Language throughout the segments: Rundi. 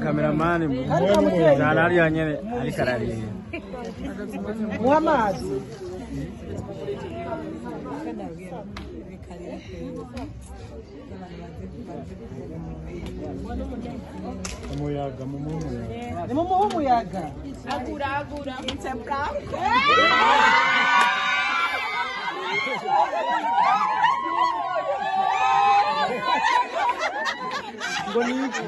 Cameraman mujana hariya nyene ariko ararira muha amazi. Umuyaga mumuhe umuyaga. Nimumuhe umuyaga. Agura agura. It's a prank. Ngo ni iki?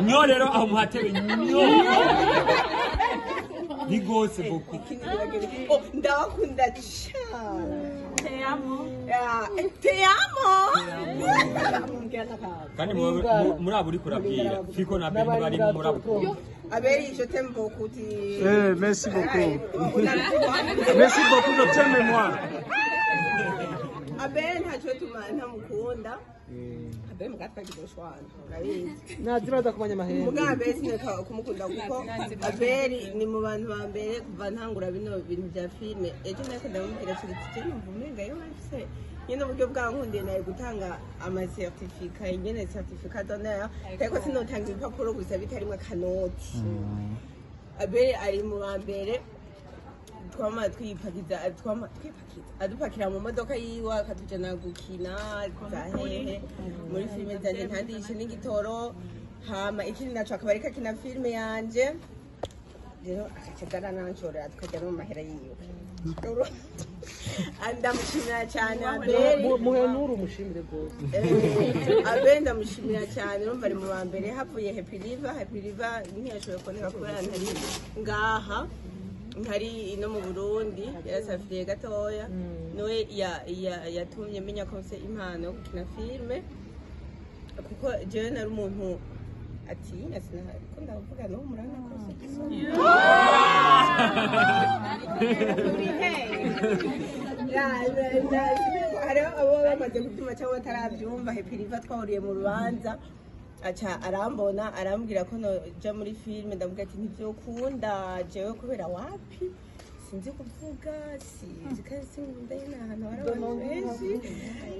Nyo rero aho muhatebe nyo ni gose beaucoup. Ndabakunda cyane. Te amo. Te amo. Kandi muri abo uri kurabwira fiko na Beni bari muri abo. Abeli, je t'aime beaucoup. Eh, merci beaucoup. Merci beaucoup de t'aimer moi. Abeli ntacyo ntamukunda. Abeli mugatwagize ushwana urabizi. Nazira kumanya amahembe. Mugabe sineka kumukunda kuko Abeli ni mu bantu ba mbere kuva ntangura bino bintu bya filme. Ejo nako ndamubwira ati tujye numva umenga yo mfise nyine uburyo bwankundiye nayo gutanga ama certificat nyine certificat d'honneur ariko sinotanga ibipapuro gusa bitarimo akanoti. Abeli ari mu ba mbere twama twipakiza adupakira mu modoka yiwe akatujana gukina za hehe muri filime zanje ntandishe n'igitoro. Hama ikindi naco akaba ariko akina filime yanje rero akaca arananshorera tukajya no mu mahera yiwe. Ndamushimira cyane Abeli. Muhenure umushimire rwose. Abeli ndamushimira cyane, urumva ari mu ba mbere. Havuye Happy River, Happy River ntiyashoboye kuboneka kubera ntari ngaha, ntari ino mu Burundi, yarasafiriye gatoya. Niwe yatumye menya ko mfise impano yo gukina filime, kuko jewe nari umuntu atinya sinakunda kuvuga no murana kose. Hariho abo bamaze kubyumva cyangwa batarabyumva. Happy River twahuriye mu rubanza, aca arambona arambwira ko noja muri filime. Ndamubwira ati ntivyokunda jewe kubera wapi sinzi kuvuga, sinzi kandi sinkunda nyine ahantu hari abantu benshi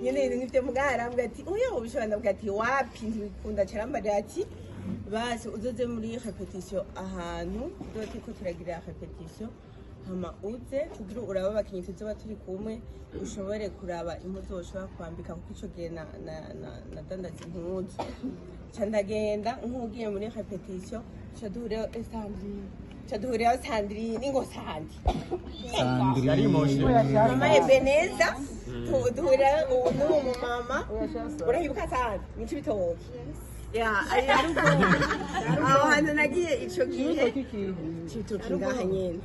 nyine ibintu nk'ivyo. Mugabo arambwira ati oya ubishobora. Ndamubwira ati wapi ntibikunda. Aca arambarira ati basi uzoze muri repetition ahantu tuzoba turiko turagira repetition, hama uze kugira urabe abakinyi tuzoba turi kumwe, ushobore kuraba impuzu woshobora kwambika, kuko ico gihe nadandaza impuzu. Ca ndagenda nk'ugiye muri repetition, ca duhuriraho Sandrine, ngo Sandi mama Ebeneza, duhurira n'uwo mumama urahibuka Sandi mu Cibitoke. Aho hantu nagiye ico gihe Cibitoke ngaha nyene.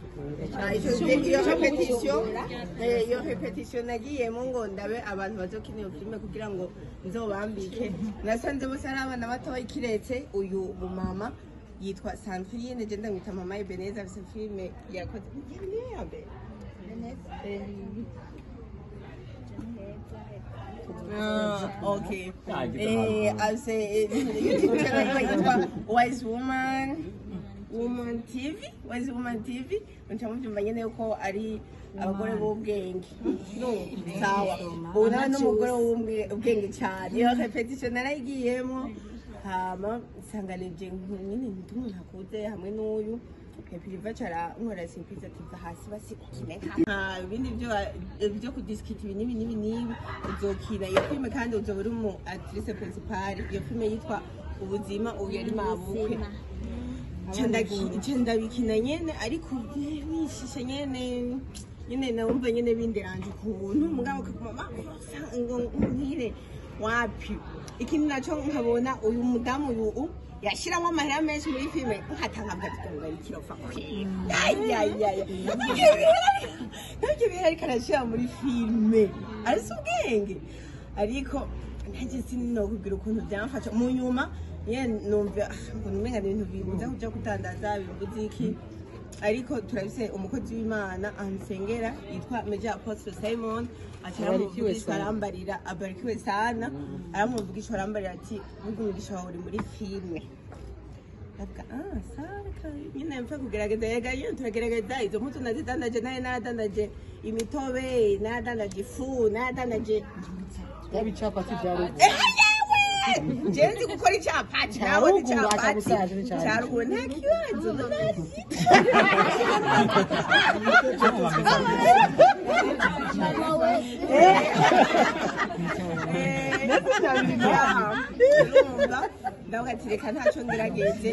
Iyo repetition nagiyemo ngo ndabe abantu bazokina iyo filime kugira ngo nzobambike, nasanze bose ari abana batoya kiretse uyu mumama yitwa Sandrine, je ndamwita mama Ebeneza. Afise filime yakoze niyo ya mbere. Okay. Afise YouTube channel yitwa Wise Woman TV, Wise Woman TV. Muca muvyumva nyene yuko ari abagore b'ubwenge. Sawa. Ubu nawe n'umugore w'ubwenge cyane. Iyo repetition narayigiyemo. Hama nsanga rebye nyine ndi umuntu akuze hamwe n'uyu Happy Riva cara nkora surprise ati va hasi basi ukine nka ibindi byo kudiskita ibi n'ibi n'ibi n'ibi, uzokina iyo filime kandi uzoba uri umu actrice principale. Iyo filime yitwa Ubuzima, ubu yari mabukwe. Nca ndabikina nyene, ariko nishishe nyene nyene, numva nyene binderanje ukuntu, mugabo kaguma ngo nkire wapi. Ikindi naco nkabona uyu mudamu uyu yashiramwo amahera menshi muri filime, nkatanga mvuga ati ngo kirofa ayayaya, ntabyo bihera ariko arashira muri filime arisi ubwenge. Ariko nanjye sinokubwira ukuntu byamfasha mu nyuma nyene, numva ngo umenga ni ibintu bibuza kuja kudandaza, bibuza iki. Ariko turabise umukozi w'Imana amusengera yitwa Major Apostle Simon, acaramuvugishwa arambarira, abarikiwe sana, aramuvugishwa arambarira ati burya umugisha wawe uri muri filime. Ndavuga ah sawa, nyine mpfa kugerageza, yega nyine turagerageza. Izo mpuzu nazidandaje, nayo naradandaje imitobe, naradandaje ifu, naradandaje Yaba icapati vya ruguru. Jewe nzi gukora icapati, nawe ni icapati cya ruguru, nta kibazo. Ndavuga ati reka ntacyo ngerageze,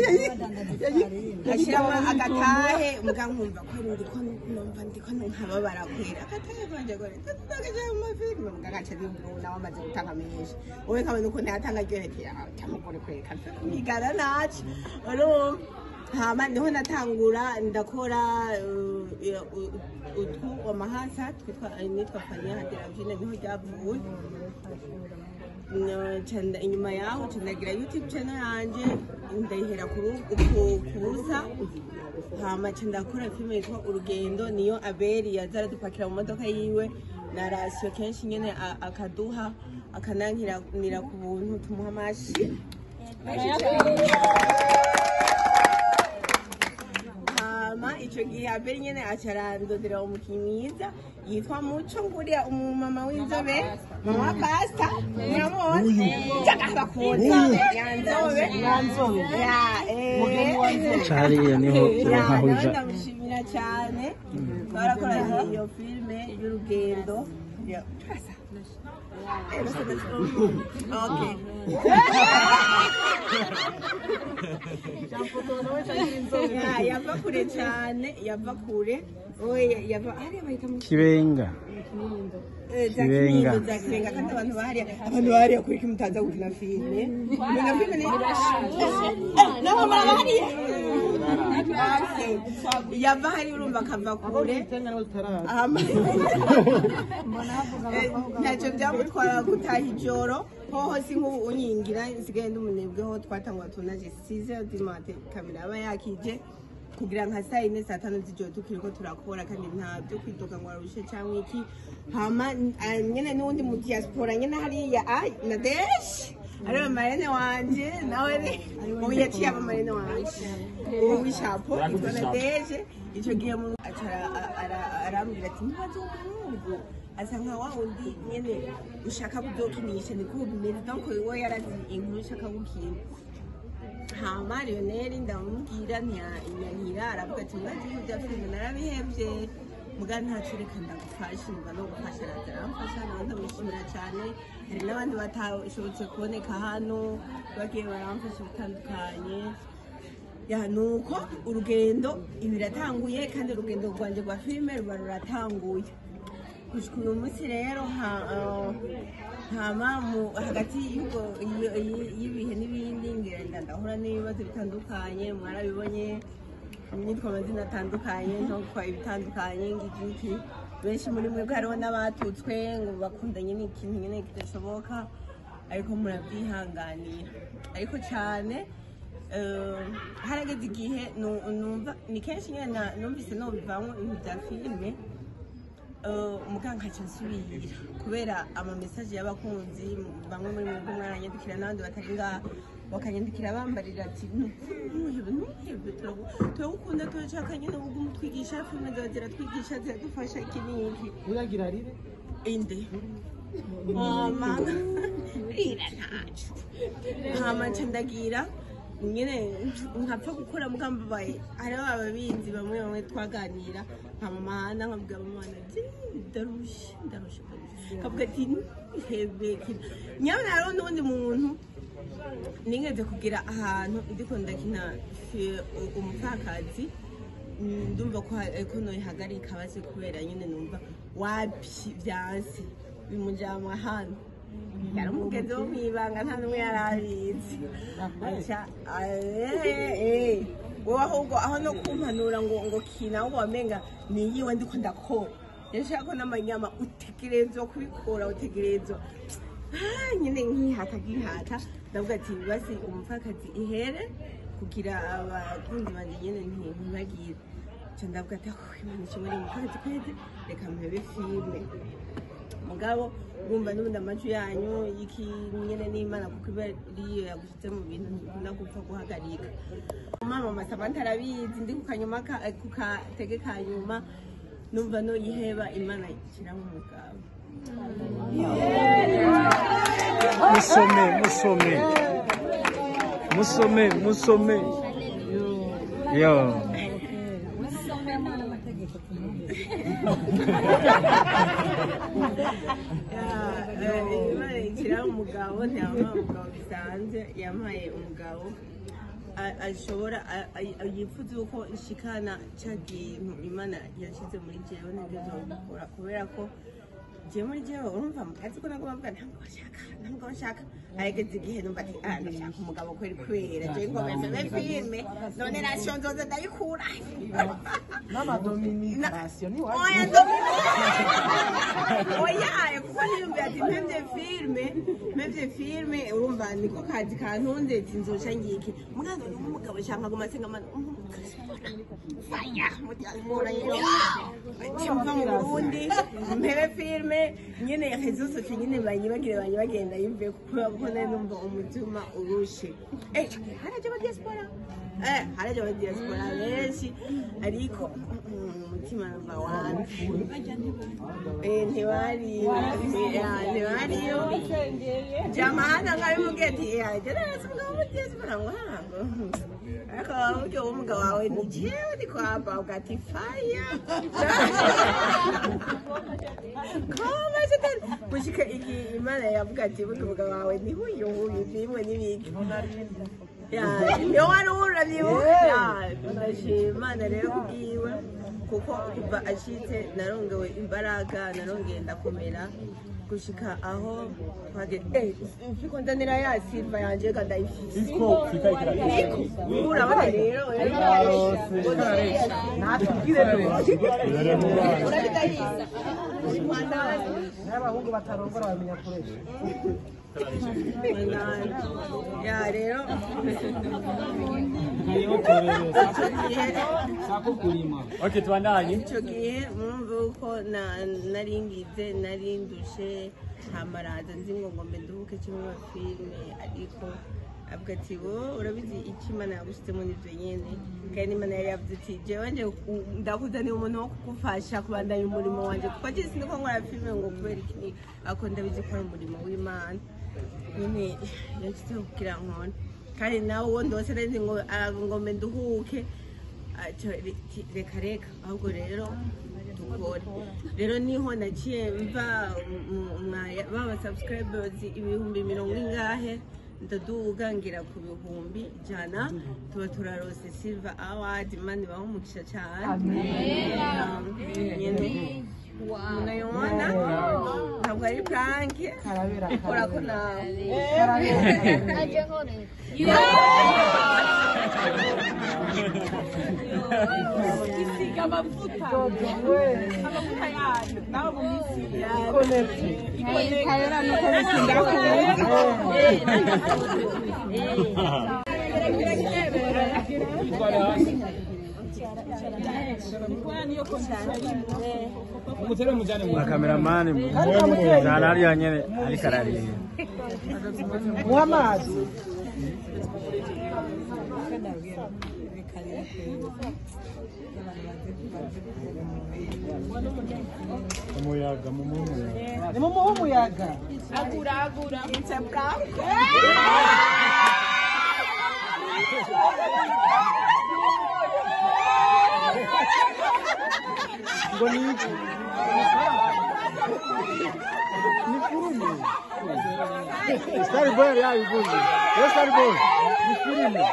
nkashyiramo agatahe, muga nkumva ko ndiko numva ndiko nkababara kwera agatahe kanje gore ndakaja mu mafilime, muga ngaca ndumva nawe amaze gutanga menshi, wowe nkabona ukuntu yatanga aryohekera cyamugore kwereka kumigana naco urumva. Hama niho natangura ndakora utwu amahasa twitwa nitwa Fania Haderavine, niho ryavuye. Inyuma yaho ndagira YouTube channel yanje, ndayihera kubusa. Hama ndakora filime yitwa Urugendo, niyo Abeli yaza aradupakira mu modoka yiwe na rasiyo kenshi nyene akaduha akanankiranira ku buntu, tumuha amashi. Hama ico gihe Abeli nyene aca arandondera umukinyi mwiza yitwa Muco, nguriya umumama w'inzobe, mama wa pasta, muramubona cakabakunda yanzobe Yanzobe. Ya. Mugeni wa nzobe. Hariya niho Ya, nawe turonka ndamushimira cyane, twarakoranye iyo filime y'Urugendo. Ya, turasa. Okay. Ya, yava kure cyane, yava kure. Oya, yava hariya bahita mu Kibenga. Za Kibenga. Kinindo, za Kibenga. Kandi abantu bahariya kuri kimwe mutaza gukina filime. Gukina filime ni nabo murabahariya. Okay. Yava hari, urumva akava kure. Ntacyo byamutwara gutaha ijoro hoho, si nk'ubu unyingira nsigaye ndi umunebwe. Ho twatangwa tunaje 6 du matin, kamera aba yakije kugira nka saa 4 saa 5 z'ijoro tukiriko turakora, kandi nta byo kwidoga ngo arushe cyangwa iki. Hama nyene n'uwundi mu diaspora nyene hariya na desh ariwe marene wanje, nawe ni ubu yaciye aba marene wanje ubu w'ishapo yitwa Nadeje. Ico gihe mu aca arambwira ati ntibaze umuhungu asa nka wa wundi nyene ushaka kuzokinisha, niko bimeze. Donc we yarazi inkuru ushaka gukina. Hama Lionel ndamubwira ntiyanyankira, aravuga ati mwazi ibintu bya filime narabihevye, muga ntaco, reka ndagufashe, numva no gufasha. Araza aramfasha, nawe ndamushimira cyane. Hari n'abandi batashobotse kuboneka hano bagiye baramfasha bitandukanye. Ya, nuko urugendo ibiratanguye, kandi urugendo rwanje rwa filime ruba ruratanguye gushika uyu munsi rero. Hama hagati y'ibihe n'ibindi ngenda ndahura n'ibibazo bitandukanye, mwarabibonye, nitwa amazina atandukanye, ntokwa ibitandukanye ngiki. Benshi muri mwebwe hariho n'abatutswe ngo bakundanye n'ikintu nyene kidashoboka, ariko murabyihanganira. Ariko cyane harageze igihe numva ni kenshi nyene numvise nobivamwo ibintu bya filime, muganga nkaca nsubira kubera ama message y'abakunzi. Bamwe muri mwebwe mwaranyandikira, n'abandi batari ngaha bakanyandikira bambarira ati ntuhebe, ntuhebe, turagukunda, turashaka nyine ubwo mutwigisha filime zawe, ziratwigisha, ziradufasha iki n'iki. Uragira rire. Inde? Oh, mama. Rira ntaco hama nca ndagira nyene nkapfa gukora mugambabaye. Hariho ababizi bamwe bamwe twaganira nka mama Hana, nkabwira mama Hana ati ndarushe ndarushe ndarushe, kavuga ati ntebeke nyabona. Hariho n'uwundi muntu nigeze kugira ahantu ndiko ndakina umupfakazi, ndumva ko ko noyihagarika basi kubera nyine numva wapi vyanse bimujamwa hano. Yari umugenzi wo mwibanga, nta n'umwe yari abizi. Aca wowe ahubwo aho no kumpanura ngo kina, ahubwo wamenga niyiwe ndiko ndakora, yashaka ko n'amanyama utegerezwa kubikora utegerezwa. Ah, nyine nkihata nkihata, ndavuga ati basi umupfakazi ihere kugira abakunzi banje nyine ntibagire. Nca ndavuga ati "Oh, Imana ishimwe, ni umupfakazi kwezi, reka mpebe filime." Mugabo urumva n'ubundi amajwi yanyu y'iki nyene n'Imana, kuko iba ariyo yagushyize mu bintu, ntikunda gupfa guhagarika. Mama Samantha arabizi, ndi ku kanyuma ku katege ka nyuma numva noyiheba, Imana ishyiramo umugabo. Musome, musome, musome, musome. Yo. N'amategeko tumuhe. Imana ishyiraho umugabo, ntiyampaye umugabo bisanzwe, yampaye umugabo ashobora yifuza uko nshikana ca kintu Imana yashyize muri jewe, ntegerezwa gukora kubera ko jewe muri jewe urumva mu kazi ko nagomba mvuga ntabwo nshaka, ntabwo nshaka. Arigeze igihe numva ati ah, ndashaka umugabo kweri, kubera jewe ngo mpebe filime, none ration nzoza ndayikura? Mama Dominique, ration ni Oya Dominique, oya, kuko niyumvira ati mpevye filime, mpevye filime, urumva niko kazi kantunze, ati nzoca ngiki mwana n'umugabo canke aguma asenga mana faya mu diaspora mva mu Burundi mpebe filime nyene réseaux sociaux nyene banyibagire banyibagenda yumve, kubera ko nari numva umutima urushe. Haraje aba diaspora, haraje aba diaspora benshi, ariko umutima numva wanze. Ntibari ntibariyo jamana nkabimubwiye ati jye narasi umugabo wo muri diaspora ngo hango, ariko buryo uwo mugabo wawe ni jewe ndi kwamba ugati faya koma shetani gushika igihe Imana yavuga ati burya umugabo wawe ni huyu huyu bimwe n'ibiki. Ya, niyo wari urabyibuka. Ndashima Imana rero kubwiwe, kuko kuva ashitse narongewe imbaraga, narongeye ndakomera gushika aho twageze. Fiko ndanira ya silva yanje ga ndayifise. Fiko, Fiko ikirareshya. Urabona rero Natubwire urabidahisa. n'abahungu batarongora bamenya kuresha. Ya rero icyo gihe Okay, tubandanye. Icyo gihe mwumva uko naringize narindushe, hamaraza nzi ngo ngombe nduhuke kimwe filime, ariko avuga ati wo urabizi icyo Imana yagushyizemo nivyo nyene, kandi Imana yari yavuze ati jewe nje ndakuzaniye umuntu wo kugufasha kubandanya umurimo wanje, kuko jewe sindiko nkora filime ngo kubera iki ariko ndabizi ko ari umurimo w'Imana nyine yashyizeho kugira nkone, kandi nawe uwo ndose nari nzi ngo ngombe nduhuke. Reka reka, ahubwo rero dukore. Rero niho naciye mva baba subscribers ibihumbi mirongo ingahe, ndaduga ngira ku 100,000, tuba turarose silver award. Imana ibahe umugisha cyane. Nyene munayibona ntabwo ari prank. Karabera. Kora ko nawe. Karabera. Isiga amavuta. Jojo we. Amavuta yayo nawe mu minsi Ikonete. Umutere mujane mu Kameramani jana hariya nyene ariko ararira. Muha amazi. Akarere Umuyaga mu muyaga. Ni mumuhe umuyaga. Agura agura. It's a prank. Ngo ni iki? Ni filime. Star Boy yabivuze. Yo Star Boy ni filime.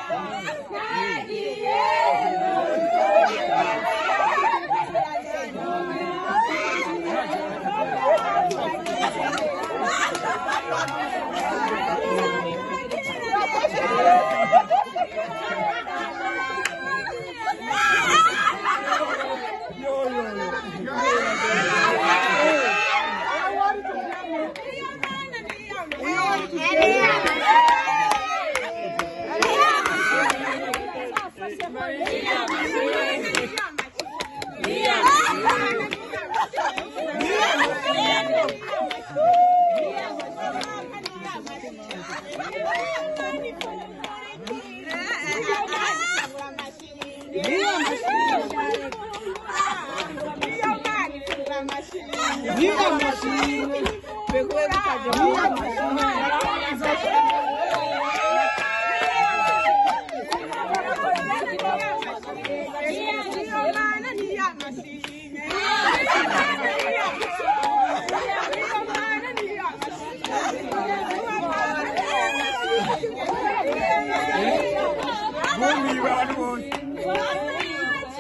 Bumiwe abantu bose.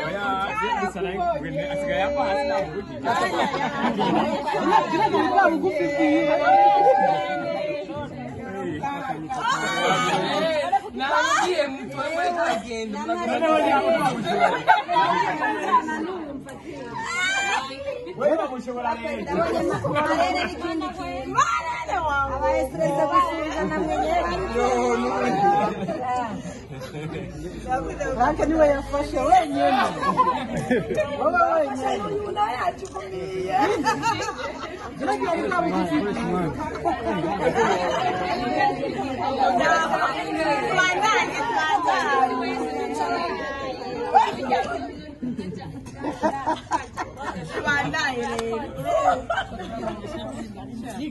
Oya, gusa nawe asigaye ava hasi ntabwo ugiye. Kiragira bwa bugufi bwiwe. Nagiye mutwe turagenda. Noneho ntiyamushobora. Wewe bamushobora rero. Marere n'ikindi kintu. Abaye stress gusubiza na mwenyewe. Frank niwe yafashe wenyine. Wowe wenyine. Kiragira bwa bugufi bwiwe. Tubandanye rero.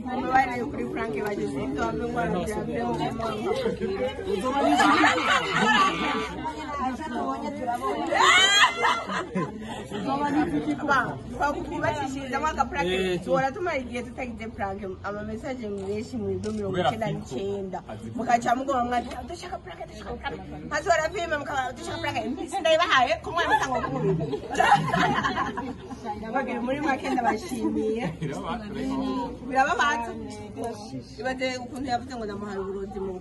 Mubabarire kuri Frank bageze ibyo bamwe ngo twakubakishirizamo agapurake duhora tumara igihe tutagize purake amamesaje menshi mu bigo 99 mukaca mugoma mwandika dushaka purake dushaka purake nkazora filime mukaba dushaka purake sindayibahaye ko mwana mutangwa kumubiri bagira muri make ndabashimiye birababaza ibaze ukuntu yavuze ngo namuhaye uburozi mu